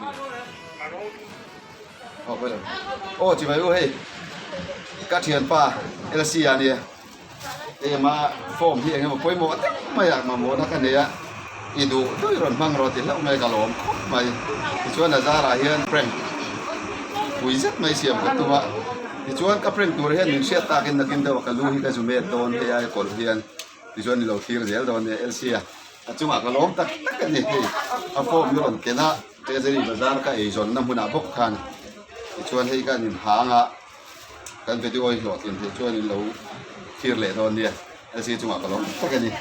mi? Aw pawi lo. Aw chibai u hei ka thianpa LC a nia hei ama form hi eng emaw pawimawh deuh mai a mamawhna ka nei a i duh duh i rawn hmang rawh ti hlauh mai ka lawm khawp mai tichuan a zarah hian prank pui zet mai siam ka tum a tichuan ka prank tur hian min hriat takin nakin deuh a ka lu hi ka zu met dawn hei ai kawlh hian tichuan i lo thlir zel dawn nia LC a a chungah ka lawm tak tak a ni hei a form hi rawn ken a. Treasury bazar ka eizawnna hmunah bawk khan tichuan hei ka inhang a, kan video hi hlawhtlin theih chuan in lo thlir leh dawn nia, LC chungah ka lawm tak a ni.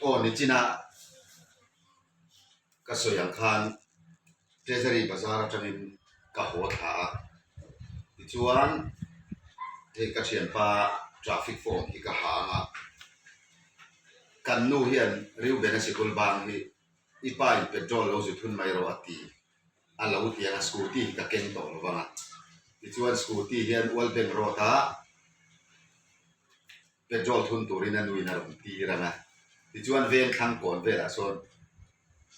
Aw nichina ka sawi ang khan Treasury bazar atangin ka haw thla a, tichuan hei ka thianpa traffic form hi ka ha ang a, kan nu hian Reuben-a sikul bang hi i pa in petrol lo zu thun mai rawh a ti a lo ti ang a, scooty hi ka keng tawh lo vang a, tichuan scooty hian World Bank road ah petrol thun turin a nuin a rawn tir ang a, tichuan veng thlang kawn velah sawn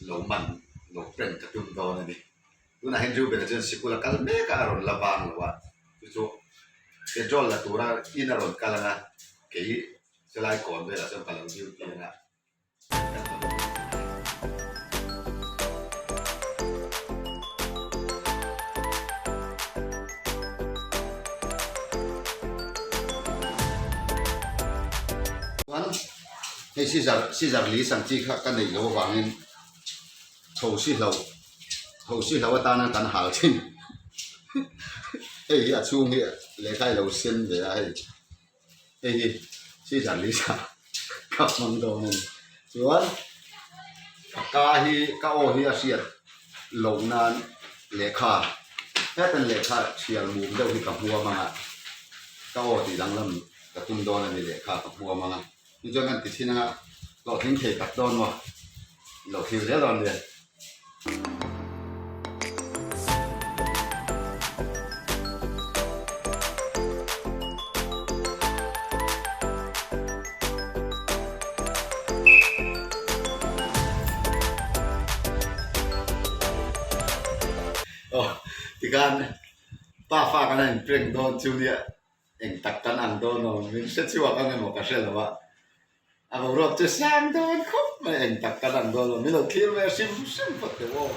lo man lo prank ka tum dawn a ni. Tunah hian Reuben-a chuan sikul a kal mek a, a rawn la bang lo a, chu chu petrol la tura in a rawn kal ang a, kei chelai kawn velah chuan ka lo duty ang a. Chuan hei scissor scissor lis ang chi kha ka neih loh avangin chho si hlo chho si hlo atana kan hal thin hei hi a chhung hi lehkha i lo sen ve a hei. Hei hi scissor lisa ka hmang dawn a ni. Chuan ka ka hi ka aw hi a hriat loh nan lehkha hetan lehkha thial mum deuh hi ka hmuam ang a, ka aw tih danglam ka tum dawn a ni lehkha ka hmuam ang a. Chu chuan kan ti thin ang a, hlawhtling thei tak dawn maw? Lo thlir zel dawn nia. Aw tikhan pa fa kan han in prank dawn chu nia eng tak kan ang dawn aw min hre chhuak ang emaw ka hre lo a. A boruak chu sang dawn khawp mai eng tak kan ang dawn lo, min lo thlir ve hrim hrim phawt teh aw.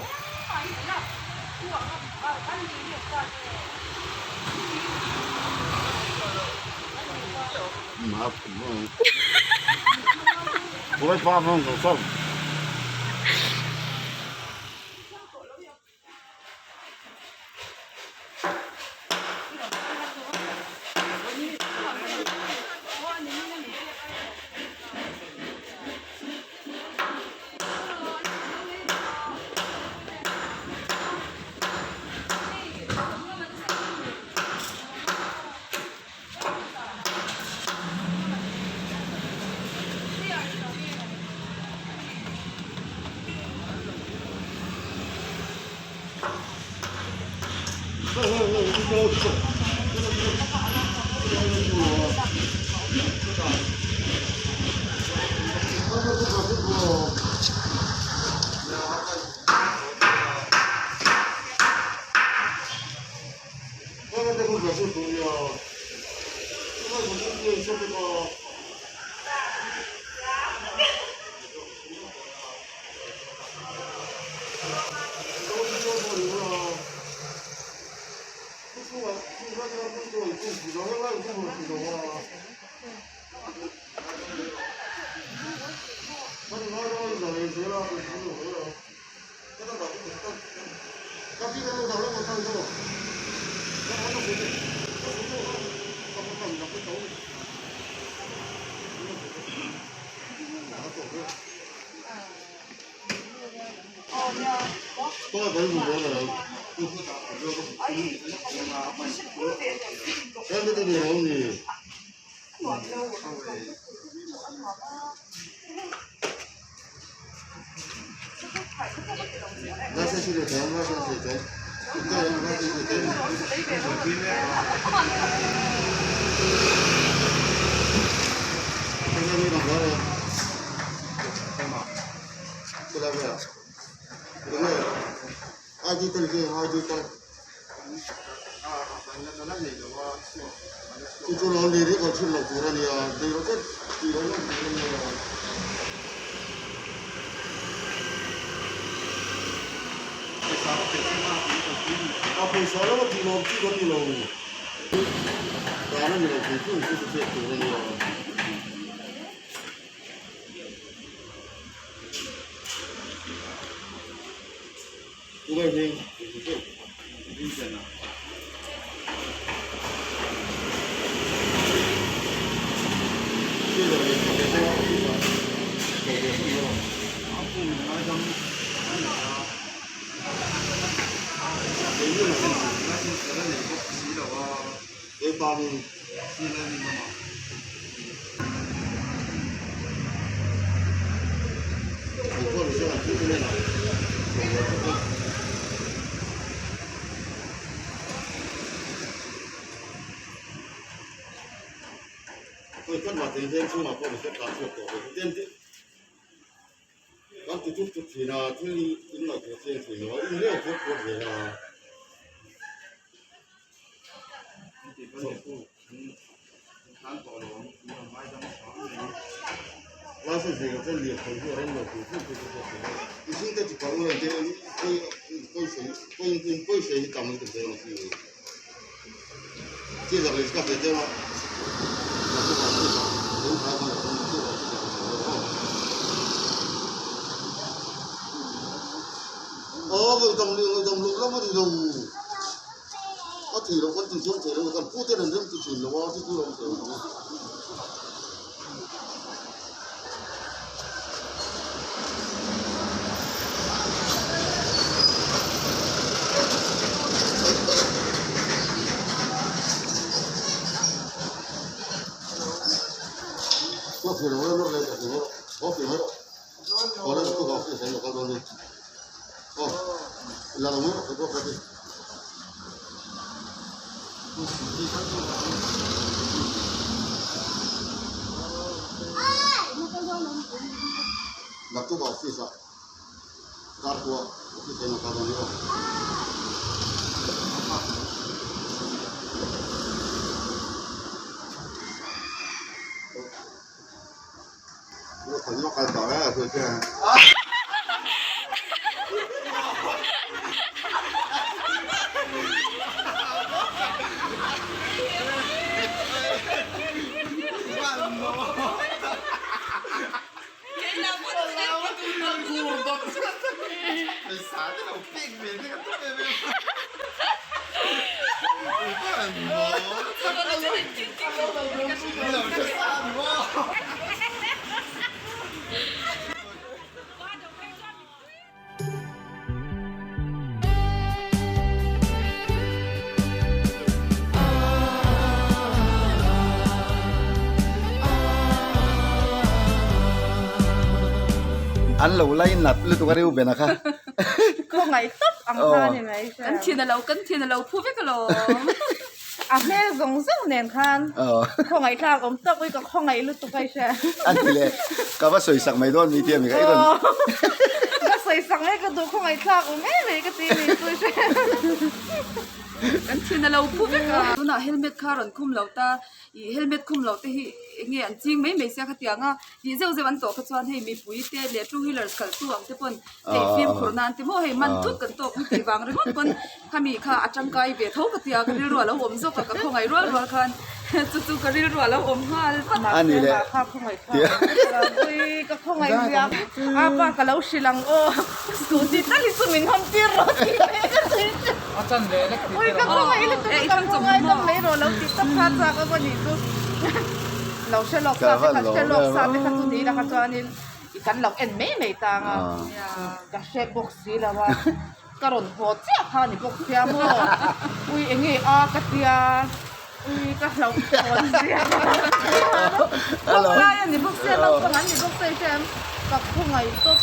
An lo line nat lutuk a Reuben-a kha. Khawngaih tawp ang kha a ni mai. Kan thin a lo kan thin a lo phu vek alawm. A hmel zawng zawng nen khan khawngaih thlak awm tawp ui ka khawngaih lutuk a i hria. A ni le, ka va sawi sak mai dawn mi tia mi kha i rawn. Ka sawi sak mai ka duh khawngaih thlak awm em mai ka ti ni chu i hria. Kan thin a lo phu vek a. Tunah helmet kha rawn khum lo ta, ih helmet khum loh te hi eng nge an ching mai mai sia khatiang a, tih zeuh zeuh an tawh kha chuan hei mipui te leh two wheelers khalh tu ang te pawn hei fimkhur nan te maw hei man thut kan tawk hi tih vang ringawt pawn khami kha a tangkai ve tho ka tia ka rilru a lo awm zawk a ka khawngaih rual rual khan chu chu ka rilru a lo awm nghal vat a ni le kha khawngaih kha ka khawngaih zia a pa ka lo hrilh ang aw scooty tal hi chu min hawn tir rawh tih ve ka sawi che a chan ve lek ui ka khawngaih lutuk a ka khawngaih dam mai rawh lo tih tawp kha chak a ni chu lo hre lawk sa te kha hre lawk sa te kha chu ni la kha chuanin kan lo en mai mai tang a ka hre bawk si lo a. Ka rawn haw chiah kha ni bawk sia maw? Ui enge a ka tia ui ka hlauh thawn zia Kawng lai a ni bawk sia naupang an ni bawk sia hria em ka khawngaih tawp.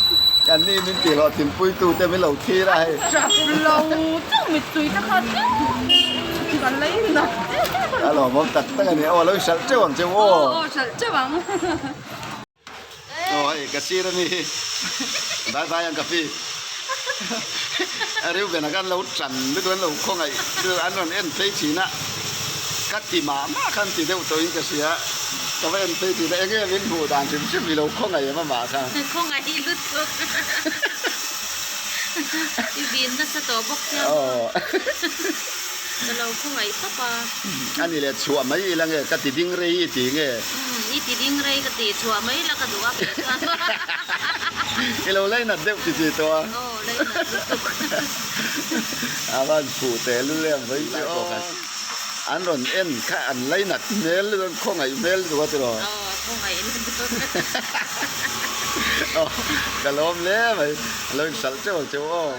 Kan ni min tih hlawh thinpui tu te min lo thlir a hei. Tap lo chauh mittui te kha tlem ka lei nat em. A lawmawm tak tak a ni aw lo hralh teuh ang che u aw. Aw hralh teuh ang. Aw hei ka sir a ni hi bye bye ang ka pi a Reuben a khan lo tan lutuk an lo khawngaih chu an rawn en phei thin a ka ti mah mah khan ti deuh tawhin ka hria ka va en phei thin a eng nge min hmuh dan hrim hrim i lo khawngaih em amah kha khawngaih lutuk i vin nasa tawh bawk sia ka lo khawngaih tawp a. A ni leh chhuah mai ila nge ka ti ding rei i ti nge? Umm i ti ding rei ka ti chhuah mai ila ka duh a kei chuan. I lo lainat deuh ti ti tawh a. Aw lainat lutuk. A van phuh teh lul em vai chu aw. An rawn en kha an lainat hmel lutuk an khawngaih hmel lutuk a tiraw. Aw khawngaih lutuk. Aw ka lawm hle mai. A lo inhralh teuh ang che u aw.